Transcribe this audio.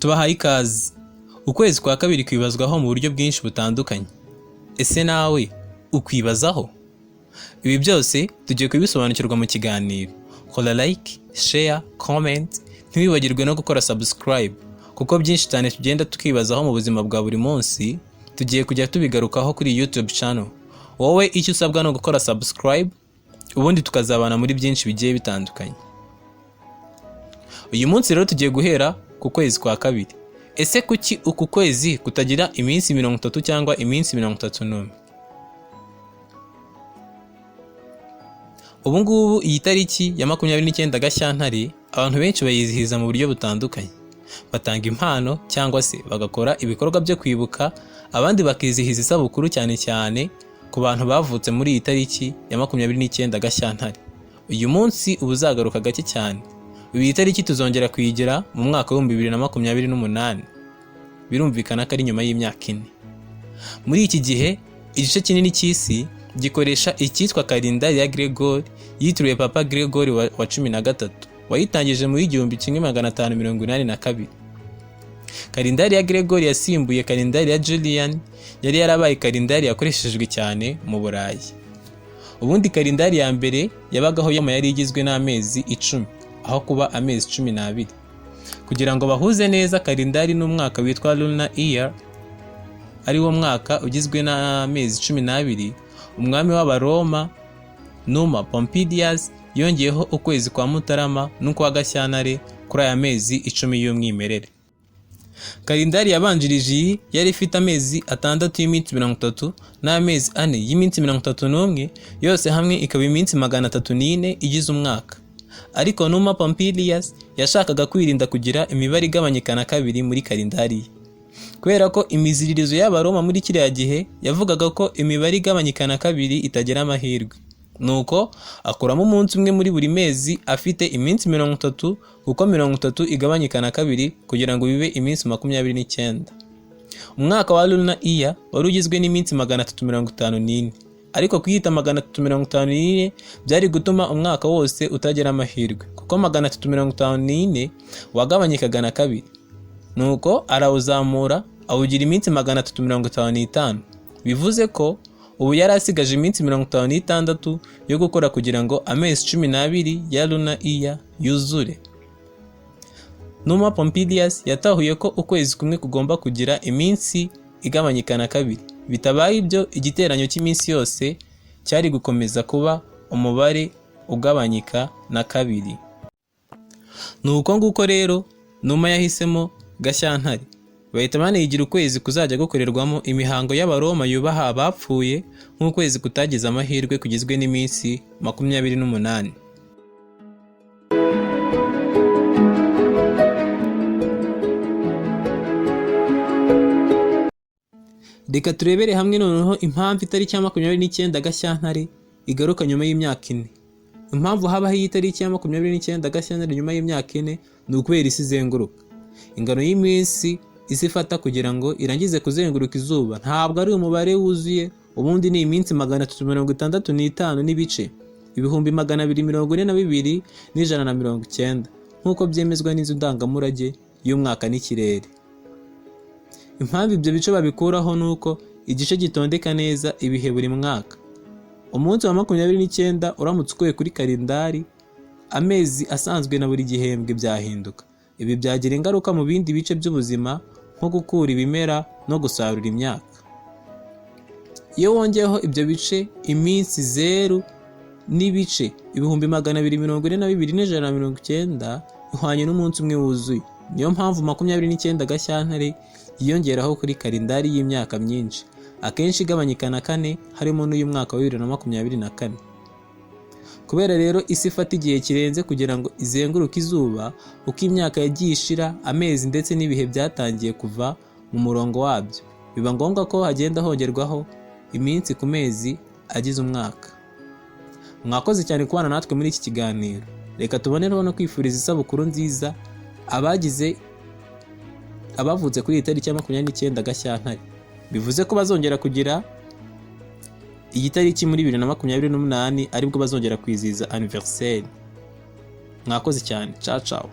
Tubahaye ikaze. Ukwezi kwa kabiri kwibazwaho mu buryo bwinshi butandukanye. Ese nawe ukwibazaho? Ibi byose tugiye kubisobanukirwa mu kiganiro. Kora like, share, comment, ntiwibagirwe no gukora subscribe kuko byinshi cyane tugenda tukibazaho mu buzima bwa buri munsi, tugiye kujya tubigarukaho kuri YouTube channel. Wowe icyo usabwa ni ugukora subscribe, ubundi tukazabana muri byinshi bigiye bitandukanye. Uyu munsi rero tugiye guhera ku kwezi kwa kabiri. Ese kuki uku kwezi kutagira iminsi 30 cyangwa iminsi 31? Ubu ngubu iyi tariki ya 29 Gashyantare abantu benshi bayizihiza mu buryo butandukanye. Batanga impano cyangwa se bagakora ibikorwa byo kwibuka, abandi bakizihiza isabukuru cyane cyane ku bantu bavutse muri iyi tariki ya 29 Gashyantare. Uyu munsi uba uzagaruka gake cyane. Iyi tariki tuzongera kuyigira mu mwaka wa 2028. Birumvikana ko ari nyuma y'imyaka 4. Muri iki gihe igice kinini cy'isi gikoresha icyitwa kalendari ya Gregori yitiriwe Papa Gregori wa 13 wayitangije muri 1582. Kalendari ya Gregori yasimbuye kalendari ya Julian yari yarabaye kalendari yakoreshejwe cyane mu Burayi. Ubundi kalendari ya mbere yabagaho yari igizwe n'amezi 10 aho kuba amezi 12. Kugira ngo bahuze neza kalendari n'umwaka witwa Lunar Year, ari wo mwaka ugizwe n'amezi 12, umwami w'Abaroma Numa Pompilius yongeyeho ukwezi kwa Mutarama n'ukwa Gashyantare kuri aya mezi 10 y'umwimerere. Kalendari yabanjirije iyi yari ifite amezi 6 y'iminsi 30 n'amezi 4 y'iminsi 31, yose hamwe ikaba iminsi 304 igize umwaka. Ariko Numa Pompilius yashakaga kwirinda kugira imibare igabanyika na kabiri muri kalendari ye. Kubera ko imiziririzo y'Abaroma muri kiriya gihe yavugaga ko imibare igabanyika na kabiri itagira amahirwe. Nuko akuramo umunsi umwe muri buri mezi afite iminsi 30, kuko 30 igabanyika na kabiri kugira ngo bibe iminsi 29. Umwaka wa Lunar Year wari ugizwe n'iminsi 354. Ariko kuyita 354 byari gutuma umwaka wose utagira amahirwe, kuko 354 wagabanyikaga na kabiri. Nuko arawuzamura awugira iminsi 355. Bivuze ko ubu yari asigaje iminsi 56 yo gukora kugira ngo amezi 12 ya Lunar Year yuzure. Numa Pompilius yatahuye ko ukwezi kumwe kugomba kugira iminsi igabanyika na kabiri. Bitabaye ibyo, igiteranyo cy'iminsi yose cyari gukomeza kuba umubare ugabanyika na kabiri. Nuko nguko rero Numa yahisemo Gashyantare, bahita banigira ukwezi kuzajya gukorerwamo imihango y'Abaroma yubaha abapfuye nk'ukwezi kutagize amahirwe kugizwe n'iminsi 28. Reka turebere hamwe noneho impamvu itariki ya 29 Gashyantare igaruka nyuma y'imyaka 4. Impamvu habaho iyi tariki ya 29 Gashyantare nyuma y'imyaka 4 ni ukubera isi izenguruka. Ingano y'iminsi isi ifata kugira ngo irangize kuzenguruka izuba ntabwo ari umubare wuzuye, ubundi ni iminsi 365 n'ibice 242 190, nk'uko byemezwa n'inzu ndangamurage y'umwaka n'ikirere. Impamvu ibyo bice babikuraho ni uko igice gitondeka neza ibihe buri mwaka. Umunsi wa 29 uramutse ukuye kuri kalendari, amezi asanzwe na buri gihembwe byahinduka. Ibi byagira ingaruka mu bindi bice by'ubuzima nko gukura ibimera no gusarura imyaka. Iyo wongeyeho ibyo bice iminsi 0 n'ibice 242 190 ihwanye n'umunsi umwe wuzuye. Niyo mpamvu 29 Gashyantare yiyongeraho kuri kalendari y'imyaka myinshi, akenshi igabanyika na 4, harimo n'uyu mwaka wa 2024. Kubera rero isi ifata igihe kirenze kugira ngo izenguruke izuba, uko imyaka yagiye ishira, amezi ndetse n'ibihe byatangiye kuva mu murongo wabyo, biba ngombwa ko hagenda hongerwaho iminsi ku mezi agize umwaka. Mwakoze cyane kubana natwe muri iki kiganiro. Reka tubonereho no kwifuriza isabukuru nziza abagize abavutse kuri iyi tariki ya 29 Gashyantare. Bivuze ko bazongera kugira iyi tariki muri 2028, aribwo bazongera kwizihiza anniversaire. Mwakoze cyane. Ciao ciao.